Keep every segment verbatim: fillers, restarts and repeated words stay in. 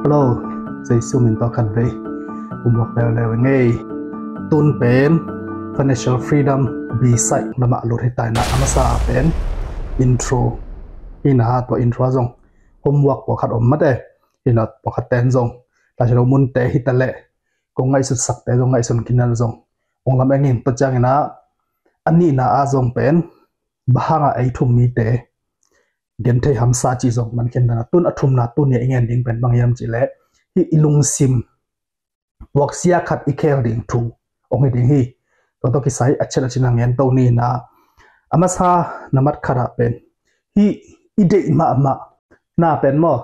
Hello, Jesu min tawh khat vei homework leuleu i ngei. Tun pen financial freedom B side lamah lut hi ta in ah, a masa ah pen intro hi in ah, tua intro ah zong homework pawlkhat om mate hi in ah, pawlkhat ten zong Laisiangtho munte hi ta leh kong ngaihsutsakte zong ngaihsun khin a zong ong lam eng in. Tua ciangin ah a nihna ah zong pen bang hangah ei thum mite genthei hamsa cih zong man khin dan a, tun a thumna tuni a i ngen ding pen bang hiam cih leh hih i lungsim puaksia khat i khel ding thu ong hi ding hi. Tua tawh kisai a ciat a cina ngen to ni in ah, a masa na mat khat ah pen hih i deih mahmah na pen maw,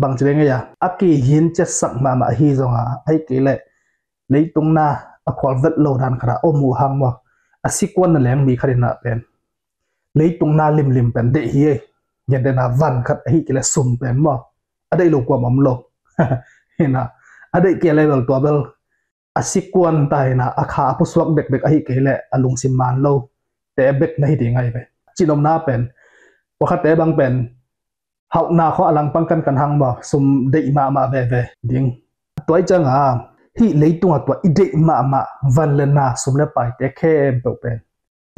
bang ci leng ei a, a kihin ciatsak mahmah ahi zong a, ahih kei leh leitung na a khual vet lo dan khat ah om uh hang maw, a sikuan na leng mi khat in ah pen leitung na limlim pen deih hi ei. Gentehna van khat ahih kei leh sum pen maw, a deih lo kuamah om lo hi in ah, a deih kei leh bel tua bel a sikuan ta hi in ah, a kha a pusuak bekbek ahih kei leh a lungsim man lo te bek na hi ding ahi ve. Cihnopna pen pawlkhatte bang pen hauhna khawng a langpang kankan hang maw, sum deih mahmah veve ding. Tua i ciangah hih leitungah tua i deih mahmah van le na, sum le paite khempeuh pen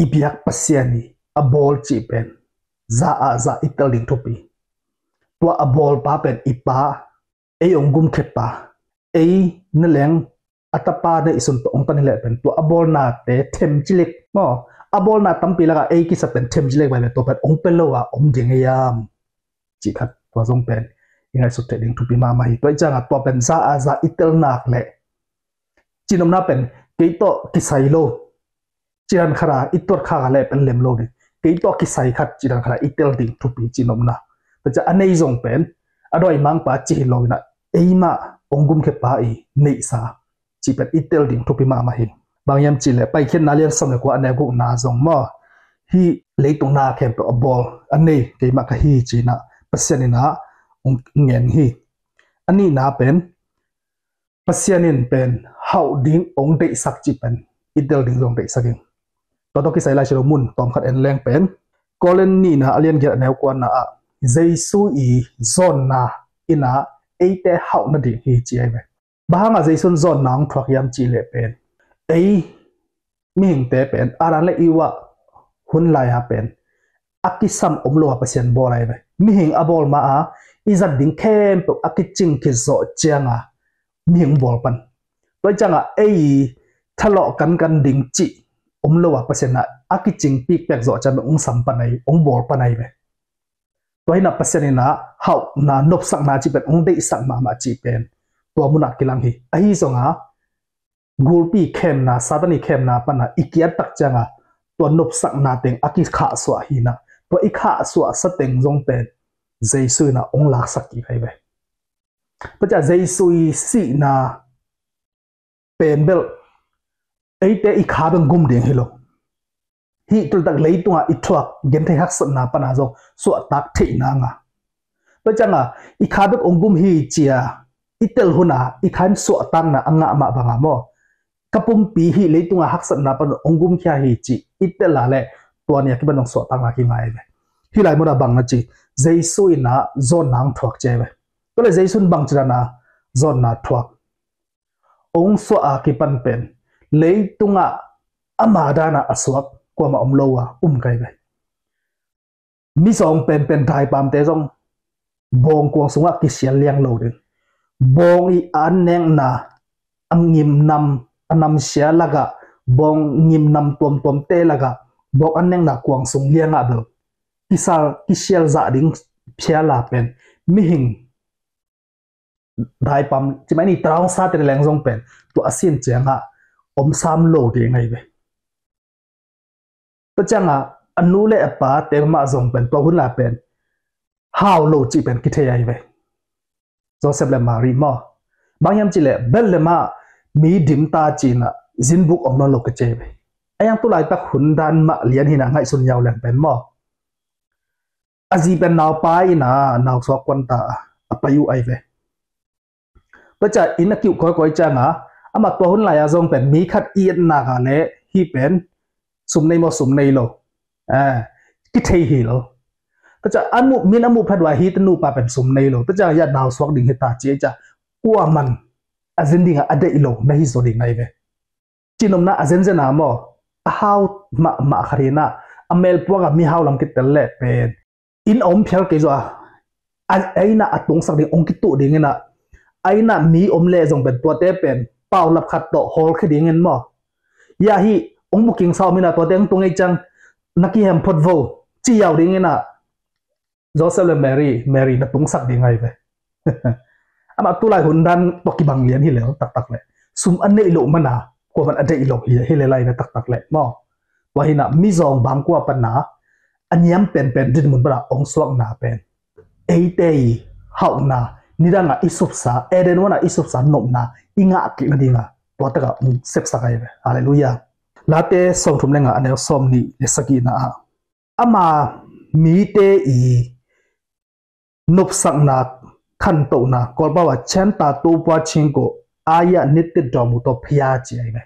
i biak Pasian i a bawl cih pen za ah za i tel ding thupi. Tua a bawlpa pen i Pa, ei ong gumkhiapa, ei na leng a tapa neihsun tawh ong tan hi leh pen tua a bawlnate themcik lek maw, a bawlna tampi lakah ei kisa pen themcik lek vai ve, tua pen ong pia lo a om ding ei hiam cih khat tua zong pen i ngaihsut theih ding thupi mahmah hi. Tua i ciangah tua pen za ah za i tel nak leh cihnopna pen kei tawh kisai lo, cidan khat ah i tuat khak a leh pen lem lo ding. Kei tawh kisai khat cidan khat ah i tel ding thupi cihnopna. Tua ciah a nei zong pen a dawi mangpa ci hi lo in ah, eimah ong gumkhiapa i neihsa cih pen i tel ding thupi mahmah hi. Bang hiam cih leh Paikhiatna lian sawm le kua a neu gukna zong maw, hih leitung na khempeuh a bawl a nei keimah ka hi ci in ah Pasian in ah ong ngen hi. A nihna pen Pasian in pen hauh ding ong deihsak cih pen i tel ding zong deihsak ing. Tua tawh kisai Laisiangtho mun tawmkhat en leng pen Korin nihna a lian giat a neu kuana ah Jesu i zawnna in ah eite hauh nading hi ci ahi ve. Bang hangah Jesu in zawnna ong thuak hiam cih leh pen ei mihingte pen Adam le Eva hun lai-a pen a kisam om lo a Pasian bawl ahi ve. Mihing a bawl ma a i zat ding khempeuh a kicing khit zawh cianga mihing bawl pan. Tua cianga ei thalawh kankan ding cih om lo a Pasian a a kicing pikpek zawh cianga ong sam pan ahi, ong bawl pan ahi ve. Tua hi in ah Pasian in ah hauhna, nopsakna cih pen ong deihsak mahmah cih pen tua munah kilang hi. Ahi zonga gulpi khemna, Satan i khemna pana i kiat tak cianga tua nopsakna teng a kikhahsuah hi in ah, tua i khahsuah sa teng zong pen Jesu in ah ong laksak kik ahi ve. Tua ciah Jesu i sihna pen bel eite i kha beng gum ding hi lo. Hih tultak leitungah i thuak genthei haksatna pana zong suahtak theih nanga. Tua cianga i kha bek ong gum hi cia i tel huna i kha in suahtakna a ngah mah banga maw, ka pumpi hih leitunga haksatna pan ong gumkhia hi ci i tel a leh tua nia kipan ong suahtakna kingai ve. Hih lai muna bang na ci, Jesu in ah zawnna ong thuak cia ve. Tua le Jesu in bang ci dana zawnna thuak? Ong suah a kipan pen leitungah ama dana a suak kuama om lo a um kai ve. Mizawng penpen daipamte zong bawng kuang sungah kisial liang lo ding. Bawng i an nekna a ngimnam, a namsia lakah, bawng ngimnam tuamtuamte lakah bawng an nekna kuang sung liangah bel kisal, kisial zah ding phiala pen mihing daipam cimah ni taraung sate leng zong pen tua a sin ciangah om sam lo ding ahi ve. Tua ciangah a nu le a pate mah zong pen tua hun lai pen hau lo cih pen kithei ahi ve. Joseph le Mary maw, bang hiam cih leh Bethlehem ah mi dim ta ci in ah zinbuk om nawn lo ka ci ahi ve. A yang tu laitak hun dan mah lian hi in ah ngaihsun niau leng pen maw, a zi pen naupai in ah nausuak kuan ta a pai uh ahi ve. Tua ciah inn a kiuh kawikawi cianga amah tua hun lai-a zong pen mi khat i etnak a le hih pen sum nei maw sum nei lo, eh, kithei hi lo. Tua ciang a muh, min a muh phat uh a hih tanu pa pen sum nei lo. Tua ciang a nau suak ding hi ta ci ei ciang kuaman a zin dingah a deih lo na hi zaw ding ahi ve. Cihnopna a zenzen a maw, a hau mahmah khat hi in ah, a melpuak a mihau lam kitel leh pen inn a om phial kei zaw a, a inn ah a tungsak ding hong kituh ding in ah, a inn ah mi om leh zong pen tuate pen paulap khat tawh hawlkhia ding in maw, ya hi, hong booking sa om in ah, tuate hong tung ei ciang na kihem phot vo ci yau ding in ah, Joseph le Mary, Mary na tungsak ding ahi ve. Amah tulai hun dan tawh kibang lian hi lel taktak leh, sum a neih loh mana kuaman a deih lo hi, hi lel ahi ve taktak leh maw. Tua hi in ah mizawng bangkua pana a niam penpen dinmun pana hong suakna pen eite i hauhna, nidangah i supsa, Eden huanah i supsa nopna i ngah kik nadingah tua takah hong sepsak ahi ve. Halleluiah. Late sawmthum le nga a neu sawmnih le sagihna ah, ama mite i nopsakna khantohna, Kawlpau ah ချမ်းသာတိုးပွားခြင်းကို အားရနှစ်သို့တော်မူသောဘုရား ci ahi ve.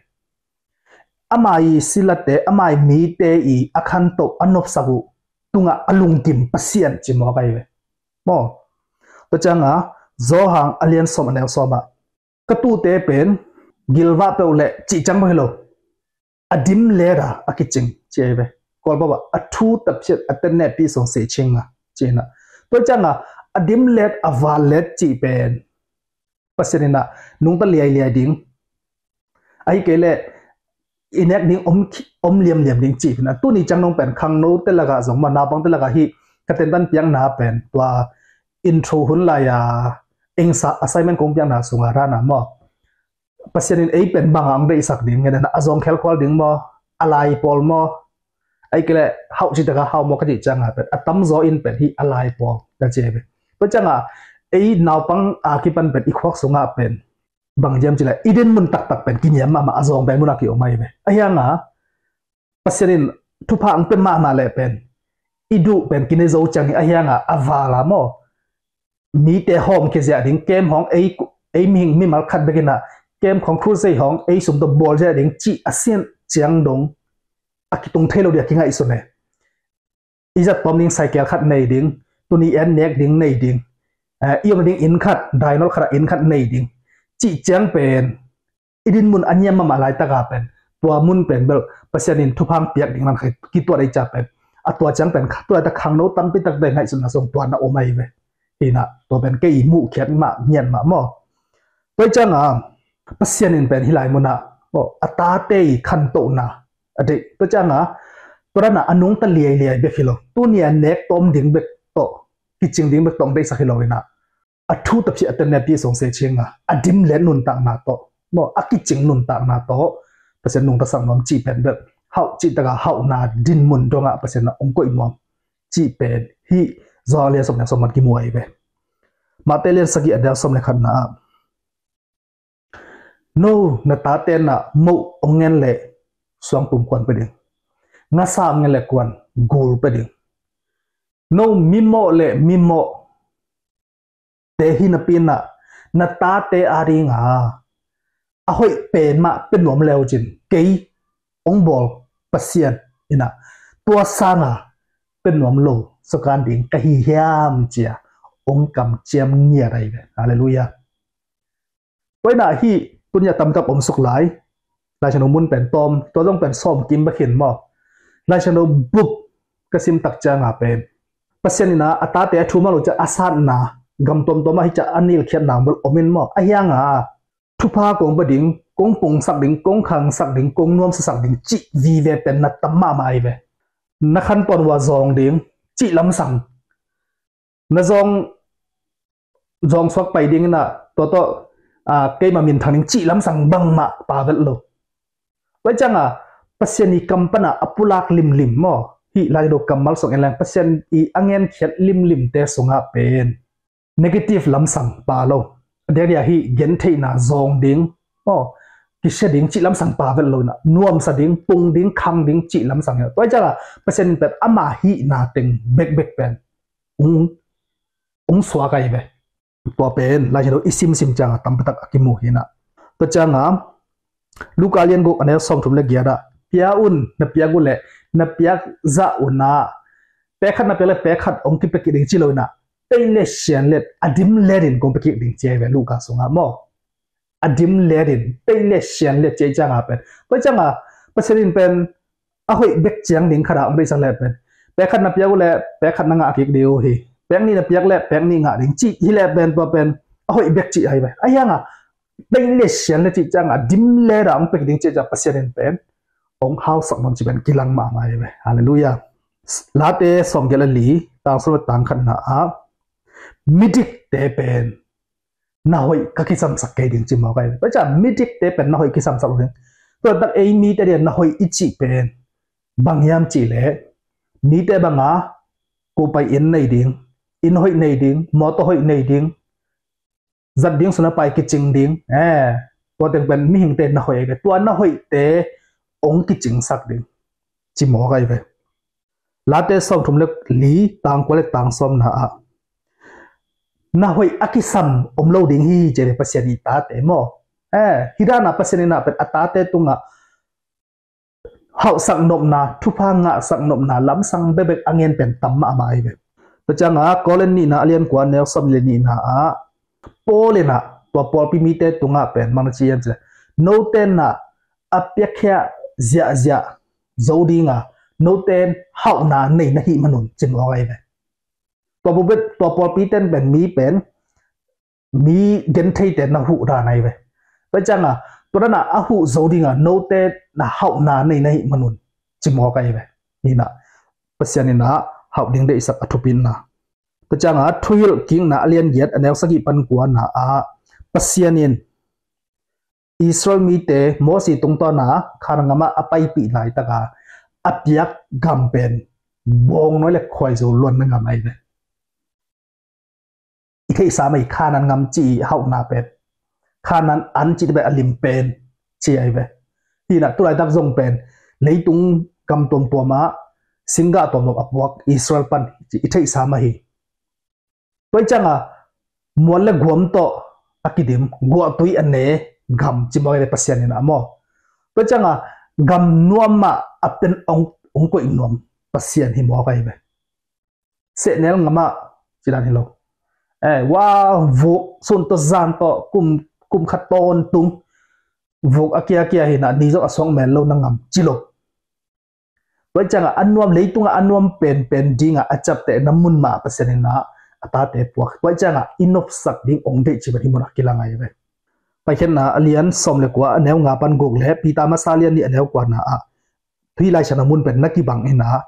Ama i silatte, ama i mite i a khantoh a nopsak uh tungah a lungkim Pasian ci mawk ahi ve. Maw. Tua ciangah Johan a lian sawm a neu sawm ah, ka tuute pen gilvah peuh leh cih ciang bang hi lo, a dim let a a kicing ci ahi ve. Kawlpau ah a thu taphiat a tenne pi song se chinga ci in ah. Tua ciangah a dim let a val let cih pen Pasian in ah nungta liailiai ding, ahi kei leh i nek ding om, om liamliam ding cih hi in ah. Tuni ciang nong pen khangnote lakah zong maw, naupangte lakah hih ka tentan piakna pen tua intro hun lai-a engsa assignment kong piakna sungah rana maw, Pasian in ei pen bangah hong deihsak ding ngen in ah, a zawng khelkhual ding maw, a lai pawl maw, ahi kei leh hauh cih takah hauh maw ka cih ciangah pen a tamzaw in pen hih a lai pawl ka ci ahi ve. Tua ciangah ei naupang a kipan pen i khuak sungah pen bang diam cih leh i dinmun taktak pen kiniam mahmah, a zawng pen munah ki-om ahi ve. Ahi hangah Pasian in thupha hong pia mahmah leh pen i duh pen kinei zo ciangin, ahi hangah a val a maw, mite hawm khia ziah ding, camp hawng ei, ei mihing mimal khat bek in ah camp khawng, crusade hawng ei sum tawh bawl ziah ding cih a sian ciang dong a kitung thei lo ding a kingaihsun e. I zat tawm ding cycle khat nei ding, tuni en nek ding nei ding, eh, i om ding inn khat, dainol khat ah inn khat nei ding cih ciang pen i dinmun a niam mahmah laitak a pen tua mun pen bel Pasian in thupha hong piak ding lam kituat ei ciang pen, a tua ciang pen tua laitak khangno tampi takte ngaihsutna sung tua na om ahi ve. Hi in ah tua pen kei i muhkhiat mah ngiat mah maw. Tua ciangah Pasian in pen hih lai munah, oh, a tate i khantohna a deih. Tua ciangah tua dan a nungta liailiai bek hi lo, tuni a nek tawm ding bek tawh, kicing ding bek tawh hong deihsak hi lo in ah, a thu taphiat a tenne pi song se chinga a dim let nuntakna tawh maw, a kicing nuntakna tawh Pasian nungtasak nuam cih pen bek, hauh cih takah hauhna dinmun dongah Pasian na hong koih nuam cih pen hih Johan a lian sawm le sawm pan kimu ahi ve. Mate lian sagih a neu sawm le khatna ah, no na tate in ah moh hong ngen leh suangtum kuan pia ding, ngasa hong ngen leh kuan gul pia ding. No mimawh leh mimawh te hi napi in ah na tate a dinga a hoih pen mah pia nuam le uh cin, kei hong bawl Pasian in ah tua sanga pia nuam lo sakan ding ka hi hiam ci a hong kamciam ngiat ahi ve. Halleluiah. Tua in ah hih tuni a tamtak om suk lai Laisiangtho mun pen tawm, tua zong pen sawm kim bek hi in maw, Laisiangtho bup ka sim tak cianga pen Pasian in ah a tate a thu mah lo ciah a satna gam tuamtuam ah hih ciah a nilkhiatna bel om in maw, ahi hanga thupha kong pia ding, kong pungsak ding, kong khangsak ding, kong nuamsasak ding cih vive pen na tam mahmah ahi ve. Na khantuan uh a zawng ding cih lamsang, na zawng, zawng suak pai ding in ah tua tawh, ah, keima minthang ding cih lamsang bangmah pha vet lo. Tua ciangah Pasian i kam pana a pulak limlim maw, hih Laisiangtho kammal sung en leng Pasian i a ngenkhiat limlimte sungah pen negative lamsang pha lo. A diakdiak hih gentheihna zawng ding maw, kisia ding cih lamsang pha vet lo in ah nuamsa ding, pung ding, khang ding cih lamsang hi. Tua ciangah Pasian in pen ama hihna teng bekbek pen hong, hong suak ahi ve. Tua pen Laisiangtho i simsim ciangah tampitak a kimu hi in ah. Tua ciangah Luka lian guk a neu sawmthum le giat ah, pia un, na piak uh leh na piak zah un ah, pek khat na piak le pek khat hong kipia kik ding ci lo in ah, tei le sian le a dim le din kong pia kik ding ci ahi ve Luka sungah maw. A dim le din, tei le sian le ci ahi ciangah pen, tua ciangah Pasian in pen a hoih bek ciang ding khat ah hong deihsak le pen, pek khat na piak uh le pek khat na ngah kik ding uh hi, pek nih na piak le pek nih ngah ding ci hi le pen, tua pen a hoih bek ci ahi ve. Ahi hangah tei le sian le cih ciangah dim le dah hong pia kik ding cih ciang Pasian in pen hong hausak nawn cih pen kilang mahmah ahi ve. Halleluiah. Late sawmgiat le li, tang sawm le tang khatna ah, midikte pen na hoih ka kisamsak kei ding ci mawk ahi ve. Tua ciang midikte pen na hoih kisamsak lo ding. Tua tak ei mite dia na hoih i cih pen bang hiam cih leh, mite banga kupai inn nei ding, inn hoih nei ding, mawtaw hoih nei ding, zat ding suna pai kicing ding, eh, tua teng pen mihingte na hoih ahi ve. Tua na hoihte hong kicingsak ding ci mawk ahi ve. Late sawmthum le li, tang kua le tang sawmna ah, na hoih a kisam om lo ding hi ci ahi ve Pasian i tate maw. Eh, hi dana Pasian in ah pen a tate tungah hauhsak nopna, thupha ngahsak nopna lamsang bekbek a ngen pen tam mahmah ahi ve. Tua ciangah Korin nihna a lian kua neu sawm le nihna ah, Paul in ah tua pawlpi mite tungah pen bang na ci hiam cih leh, note in ah a piakhia ziahziah zo dinga note in hauhna nei na hih manun ci mawk ahi ve. Tua pawlpi, tua pawlpite in pen mi pen mi gentheite na huh dan ahi ve. Tua ciangah tua dana a huh zo dinga note na hauhna nei na hih manun ci mawk ahi ve. Hi in ah Pasian in ah hauh ding deihsak a thupitna. Tua ciangah Thuhilhkikna a lian giat a neu sagih pan kuana ah, Pasian in Israel mite Mosi tungtawna Kanaan gamah a paipih laitaka a piak gam pen bawngnawi le khuaizu luanna gam ahi ve. I theihsa mah hi Kanaan gam ci i hauhna pen, Kanaan an cihte pen a lim pen ci ahi ve. Hi in ah tulaitak zong pen leitung gam tuamtuamah singgah tuamtuam a puak Israel pan ci i theihsa mah hi. Tua ciangah mual le guam tawh a kidim, guahtui a ne gam ci mawk ahi ve Pasian in ah maw. Tua ciangah gam nuam mah a pen hong, hong koih nuam Pasian hi mawk ahi ve. Sehnel ngamah ci dan hi lo. Eh, wa vuk sun tawh zan tawh kum, kum khat tawntung vuk a kiakia hi in ah ni zong a suak mel lo na gam ci lo. Tua ciangah a nuam, leitungah a nuam penpen dingah a ciaptehna mun mah Pasian in ah a tate puak. Tua ciangah i nopsak ding hong deih cih pen hih munah kilang ahi ve. Paikhiatna a lian sawm le kua a neu nga pan guk le Peter masa lian nih a neu kuana ah, hih Lai Siangtho mun pen na kibang in ah,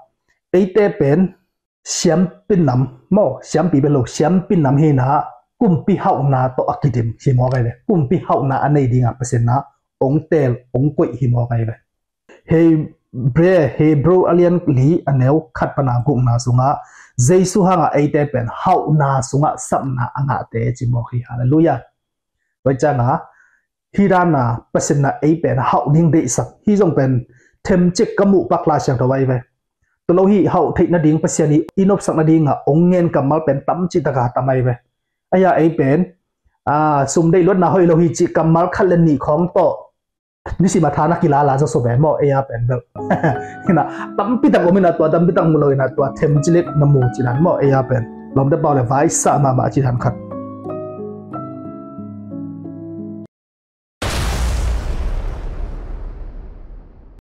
eite pen siampi nam maw, siampi bek lo, siampi nam hi in ah kumpi hauhna tawh a kidim hi mawk ahi ve. Kumpi hauhna a nei dingah Pasian in ah hong teel, hong koih hi mawk ahi ve. Hebrew, Hebrew a lian li a neu khat pana gukna sungah Jesu hangah eite pen hauhna sungah sapna a ngahte ci mawk hi. Halleluiah. Tua ciangah hi dana Pasian in ah ei pen hauh ding deihsak hi zong pen themcik ka muh pak Lai Siangtho ahi ve. Tua lo hi hauh theih nading Pasian i, i nopsak nadingah hong ngen kammal pen tam cih taka tam ahi ve. Ahi a ei pen, ah, sum deih luatna hoih lo hi cih kammal khat le nih khawng tawh nisim a tha na kilala zaw so ve maw, ei a pen bel. Hi in ah tampi tak om in ah tua tampi tak mu lo in ah tua themcik na mu cih dan maw, ei a pen. Lawmte pau le vaisa mahmah cih dan khat.